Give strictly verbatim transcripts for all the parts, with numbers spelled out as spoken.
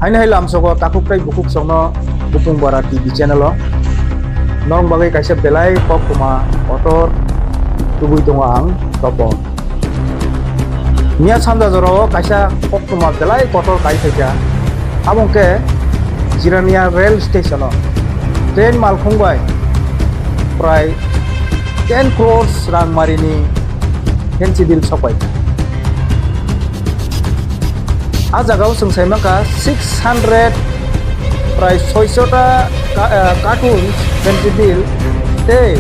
Haino hai lamsogo takhuk tei bukhuk songno Bukung Bara T V channel o norok bagwi kaisa belai koktwma kotor tubui tongo ang Topon. Miya sanja jorao kaisa koktwma belai kotor kai phaikha, abo hwnkhe Jirania rail station o train malkhung bai prai ten crores rang marini fancy bill sokpai. A jagao chwng sai mankha six hundred prai soiso ta ka-, ah, cartoons fancy bill tei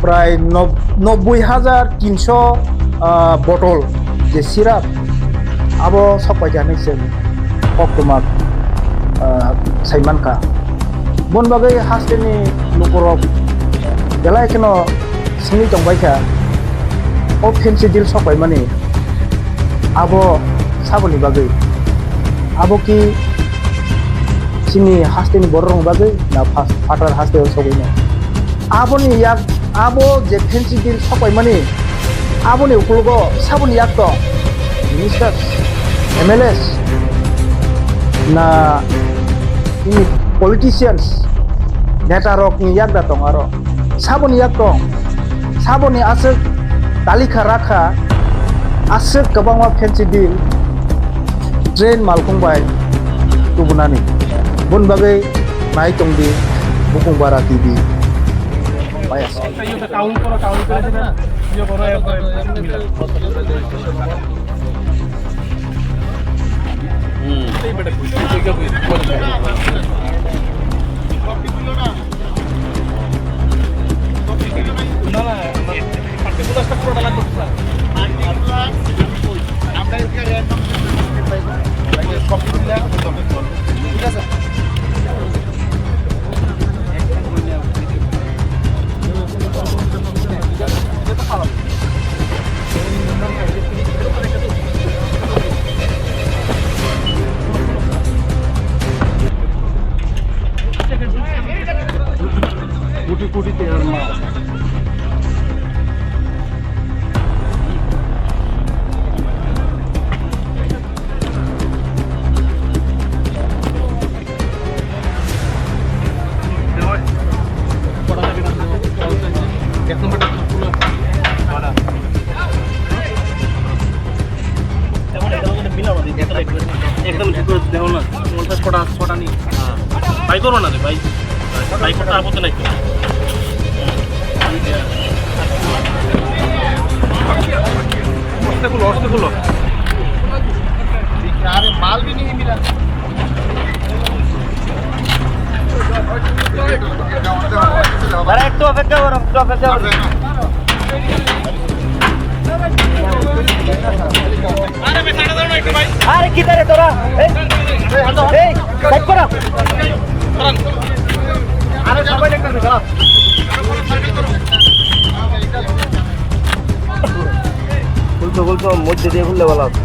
prai nob-, nobboi hajar tinso, ah, bottle je syrup abo sokpai kha hinwi chwng koktwma, ah, sai mankha. Boni bagwi hasteni lukurok belai kheno swngwi tongbaikha, o fancy bill sokpaimani abo saboni bagwi? Abo ki chini hasteni bororokni bagwi na pha-, phatar hasteo sogwino? Aboni yak, abo je fancy bill sokpaimani, aboni ukologo saboni yak tong? Ministers, M L As, na chini politicians, neta rokni yak da tong aro? Saboni yak tong? Saboni aswk talikha rakha, aswk kwbangma fancy bill train malkhung bai tubunani. Boni bagwi nai tongdi Bukung Bara T V. Bai aswk. Kuti kuti teyar ma. একদম ঠিক করে দেখো না, পঞ্চাশ কটা, ছটা নিয়ে। ভাই করো না রে ভাই, ভাই করতে আপত্তি নাই তো। हंसते खुलो, हंसते खुलो। अरे माल भी नहीं मिला। अरे एक तो अपेक्षा करो, एक तो अपेक्षा करो। আরে কিদারে তোরা? এই, এই, সাইড করো। আরে সবাই দেখতেছে, দাঁড়াও। খুলতো খুলতো মধ্যে দিয়ে খুললে ভালো হতো।